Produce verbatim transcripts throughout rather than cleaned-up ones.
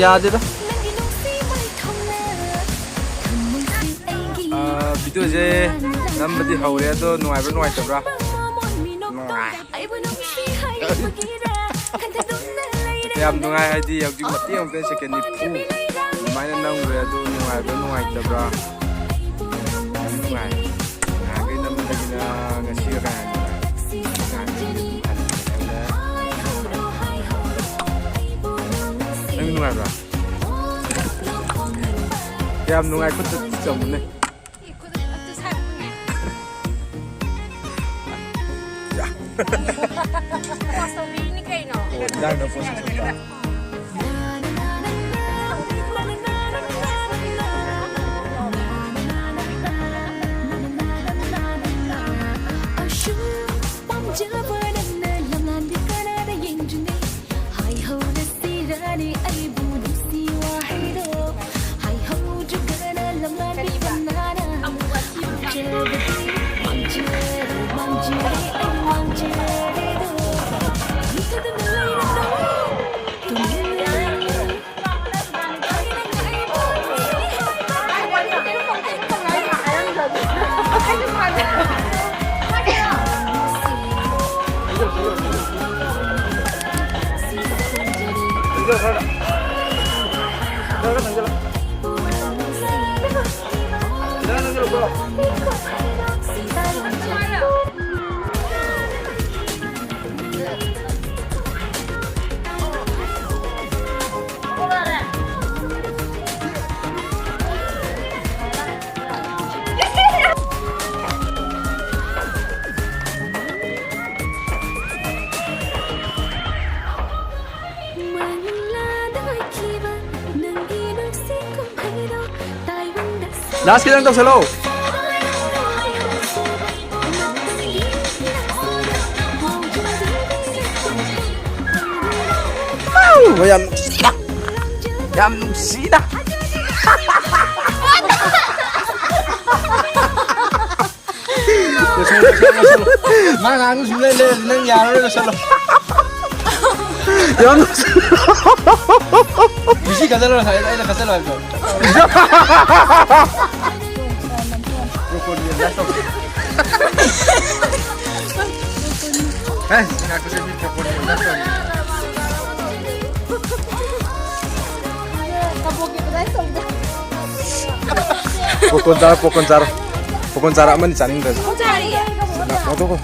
ꯌꯥꯗꯦꯗ꯫ ꯑꯥ, ꯚꯤꯗꯤꯑꯣꯁꯦ ꯅꯝꯕꯗꯤ ꯍꯧꯔꯦ, ꯑꯗꯣ ꯅꯨꯡꯉꯥꯏꯕ꯭ꯔꯥ ꯅꯨꯡꯉꯥꯏꯇꯕ꯭ꯔꯥ? ꯅꯨꯡꯉꯥꯏ꯫ ꯌꯥꯝ ꯅꯨꯡꯉꯥꯏ, ꯍꯥꯏꯗꯤ ꯍꯧꯖꯤꯛ ꯃꯇꯦꯛ ꯑꯃꯨꯛꯇ ꯁꯦꯀꯦꯟ ꯅꯤꯐꯨ ꯑꯗꯨꯃꯥꯏꯅ ꯅꯝꯈ꯭ꯔꯦ꯫ ꯑꯗꯨ ꯅꯨꯡꯉꯥꯏꯕ꯭ꯔꯥ ꯅꯨꯡꯉꯥꯏꯇꯕ꯭ꯔꯥ? ꯅꯨꯡꯉꯥꯏ꯫ ꯅꯍꯥꯟꯈꯩ ꯅꯝꯕꯗꯒꯤꯅ ꯉꯁꯤꯒ ꯀꯅꯥ ꯍꯦꯟꯅ ꯅꯨꯡꯉꯥꯏ? ꯅꯍꯥꯟꯈꯩꯗꯤ ꯑꯗꯨꯝ ꯍꯜꯂꯦ꯫ ꯅꯪ ꯅꯨꯡꯉꯥꯏꯕ꯭ꯔꯥ? ꯌꯥꯝ ꯅꯨꯡꯉꯥꯏ, ꯈꯨꯠꯇ ꯆꯝꯃꯨꯅꯦ꯫ ꯄꯣꯁ ꯇꯧꯕꯤꯔꯤꯅꯤ ꯀꯩꯅꯣ꯫ ꯑꯣ, ꯏꯟꯖꯥꯡꯗ ꯄꯣꯁ ꯇꯧꯕ꯫ ꯑꯁꯨꯛ ꯄꯥꯝꯖꯕ ꯅꯪꯅ ꯂꯝꯂꯥꯟꯗꯤ ꯀꯅꯥꯗ ꯌꯦꯡꯗ꯭ꯔꯤꯉꯩ ꯍꯥꯏꯍꯧꯔꯁꯤꯔꯅꯦ ꯑꯩꯕꯨ ꯅꯨꯡꯁꯤ ꯋꯥꯍꯩꯗꯣ ꯍꯥꯏꯍꯧꯗ꯭ꯔꯒꯅ ꯂꯝꯂꯥꯟꯗꯤ ꯀꯅꯥꯅ ꯍꯧꯖꯕꯗꯤ ꯃꯥꯡꯖꯔꯦ, ꯃꯥꯡꯖꯔꯦ, ꯑꯩ ꯃꯥꯡꯖꯔꯦꯗꯣ ꯃꯤꯊꯗꯅ ꯂꯩꯔꯅꯨ ꯇꯨꯃꯤꯟꯅ ꯂꯥꯁ ꯈꯤꯇꯪ ꯇꯧꯁꯜꯂꯣ꯫ ꯌꯥꯝ ꯅꯨꯡꯁꯤꯅ, ꯌꯥꯝ ꯅꯨꯡꯁꯤꯅ꯫ ꯂꯣꯏꯁꯜꯂꯣ, ꯂꯣꯏꯁꯜꯂꯣ, ꯂꯣꯏꯁꯜꯂꯣ꯫ ꯃꯥ ꯉꯥꯡꯕ ꯁꯨꯡꯂꯩ ꯂꯩꯔꯗꯤ ꯅꯪ ꯌꯥꯔꯔꯣꯏ, ꯂꯣꯏꯁꯜꯂꯣ꯫ ꯌꯥꯝ ꯅꯨꯡꯁꯤ꯫ ꯃꯤꯁꯤ ꯀꯠꯆꯜꯂꯣ ꯉꯁꯥꯏ ꯑꯩꯅ ꯀꯠꯆꯜꯂꯣ ꯍꯥꯏꯕꯗꯣ꯫ ꯍꯦ, ꯁꯤ ꯉꯥꯛꯇꯁꯦ ꯃꯤ ꯄꯣꯀꯣꯟ ꯌꯣꯟꯕ ꯇꯧꯔꯤ꯫ ꯀꯕꯣꯛꯀꯤ ꯑꯗꯨꯃꯥꯏꯅ ꯇꯧꯗꯦ꯫ ꯄꯣꯀꯣꯟ ꯆꯥꯔꯣ, ꯄꯣꯀꯣꯟ ꯆꯥꯔꯣ꯫ ꯄꯣꯀꯣꯟ ꯆꯥꯔꯣ, ꯑꯃꯅꯤ ꯆꯥꯅꯤꯡꯗ꯭ꯔꯁꯨ꯫ ꯄꯣꯀꯣꯟ ꯆꯥꯔꯤꯌꯦ꯫ ꯂꯥꯛꯑꯣ, ꯊꯣꯛꯈꯣ꯫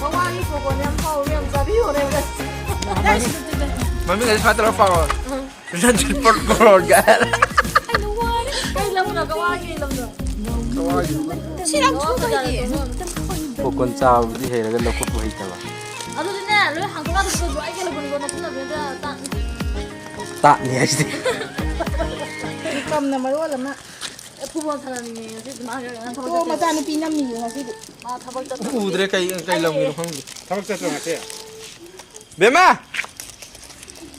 ꯃꯃꯥꯒꯤ ꯄꯣꯀꯣꯟ ꯌꯥꯝ ꯍꯥꯎꯋꯦ, ꯌꯥꯝ ꯆꯥꯕꯤꯌꯣꯅꯦ꯫ ꯃꯃꯤꯡ ꯑꯁꯤ ꯐꯠꯇ꯭ꯔꯣ ꯄꯥꯎ? ꯔꯟꯖꯤꯠ ꯄꯣꯀꯣꯟ ꯀꯥꯏ꯫ ꯀꯩ ꯂꯝꯅꯣ? ꯒꯋꯥꯒꯤ ꯂꯝꯗꯣ꯫ ꯁꯤ ꯌꯥꯝ ꯊꯨꯕ ꯍꯩꯇꯦ꯫ ꯄꯣꯀꯣꯟ ꯆꯥꯕꯗꯤ ꯍꯩꯔꯒ ꯂꯧꯈꯠꯄ ꯍꯩꯇꯕ꯫ ꯑꯗꯨꯗꯤꯅꯦ, ꯂꯣꯏ ꯍꯥꯡꯗꯣꯛꯑ ꯑꯗꯨꯝ ꯆꯠꯂꯣ꯫ ꯑꯩꯒ ꯂꯩꯐꯝ ꯂꯩꯐꯝ ꯅꯛꯁꯤꯟꯅꯕꯗꯨꯗ ꯇꯥꯛꯅꯤ꯫ ꯇꯥꯛꯅꯤ ꯍꯥꯏꯁꯤꯗꯤ꯫ ꯀꯝꯅ ꯃꯔꯣꯜ ꯑꯃ꯫ ꯑꯦ, ꯐꯨꯠꯕꯣꯜ ꯁꯥꯟꯅꯅꯤꯡꯉꯦ ꯉꯁꯤꯗꯤ꯫ ꯃꯥ ꯊꯕꯛ ꯇꯣ ꯆꯠꯇꯦ꯫ ꯃꯆꯥꯅꯨꯄꯤ ꯅꯝꯃꯤꯌꯦ ꯉꯁꯤꯗꯤ꯫ ꯃꯥ ꯊꯕꯛ ꯆꯠꯇꯦ꯫ ꯎꯗ꯭ꯔꯦ, ꯀꯩ, ꯀꯩ ꯂꯝꯒꯤꯅꯣ ꯈꯪꯗꯦ꯫ ꯊꯕꯛ ꯆꯠꯇ꯭ꯔꯣ ꯉꯁꯤ? ꯕꯦꯝꯃ!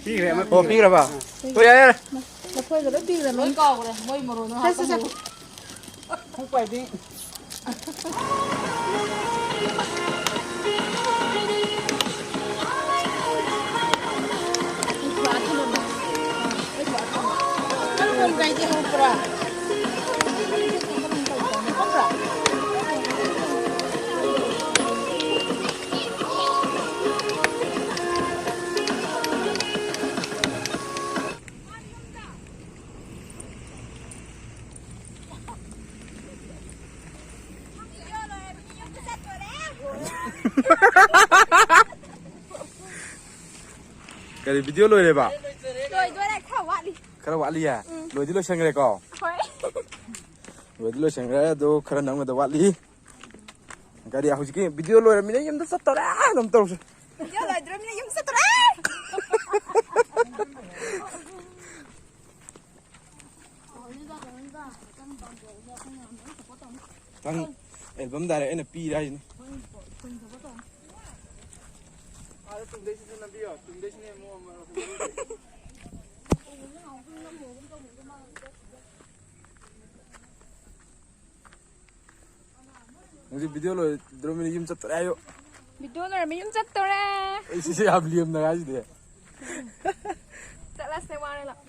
ꯄꯤꯈ꯭ꯔꯦ ꯑꯃ꯫ ꯑꯣ, ꯄꯤꯈ꯭ꯔꯦ꯫ ꯄꯤꯈ꯭ꯔꯕ? ꯑꯥ꯫ ꯑꯣ, ꯌꯥꯔꯦ, ꯌꯥꯔꯦ꯫ ꯂꯐꯣꯏꯒ ꯂꯣꯏ ꯄꯤꯈ꯭ꯔꯦ ꯂꯣꯏ ꯃꯣꯏ꯫ ꯀꯥꯎꯈ꯭ꯔꯦ꯫ ꯃꯣꯏ ꯃꯔꯣꯟꯗꯣ ꯁꯦ, ꯁꯦ, ꯁꯦ꯫ ꯍꯥꯞꯄꯝꯃꯣ꯫ ꯈꯣꯡꯄꯥꯏꯗꯤ꯫ ꯀꯔꯤ video ꯂꯣꯏꯔꯦꯕ? ꯂꯣꯏꯗꯣꯔꯦ, ꯈꯔ ꯋꯥꯠꯂꯤ꯫ ꯈꯔ ꯋꯥꯠꯂꯤꯌꯦ? ꯎꯝ꯫ ꯂꯣꯏꯗꯤ ꯂꯣꯏꯁꯟꯈ꯭ꯔꯦꯀꯣ? ꯍꯣꯏ꯫ ꯂꯣꯏꯗꯤ ꯂꯣꯏꯁꯟꯈ꯭ꯔꯦ, ꯑꯗꯣ ꯈꯔ ꯅꯝꯒꯗꯕ ꯋꯥꯠꯂꯤ꯫ ꯒꯥꯔꯤ ꯍꯧꯖꯤꯛꯀꯤ video ꯂꯣꯏꯔꯃꯤꯅ ꯌꯨꯝꯗ ꯆꯠꯇꯣꯔꯦ ꯑꯗꯨꯝ ꯇꯧꯁꯦ꯫ Video ꯂꯣꯏꯗ꯭ꯔꯃꯤꯅ ꯌꯨꯝ ꯆꯠꯇꯣꯔꯦ꯫ ꯅꯪ album direct ꯑꯩꯅ ꯄꯤꯔꯦ ꯍꯥꯏꯁꯤꯅꯤ꯫ ꯑꯥꯗ ꯇꯨꯡꯗꯩꯁꯤꯁꯨ ꯅꯝꯕꯤꯌꯣ, ꯇꯨꯡꯗꯩꯁꯤꯅ ꯑꯃꯨꯛ ꯑꯃ-, ꯍꯧꯖꯤꯛ video ꯂꯣꯏꯗ꯭ꯔꯣꯃꯤꯅ ꯌꯨꯝ ꯆꯠꯇꯣꯔꯦ ꯍꯥꯏꯌꯨ꯫ ꯚꯤꯗꯤꯑꯣ ꯂꯣꯏꯔ ꯃꯌꯨꯝ ꯆꯠꯇꯧꯔꯦ꯫ ꯑꯩ ꯁꯤꯁꯦ ꯌꯥꯝ ꯂꯦꯝꯅ ꯍꯥꯏꯁꯤꯗꯤ꯫ ꯆꯠꯂꯁꯦ, ꯋꯥꯔꯦ ꯂꯥꯛ꯫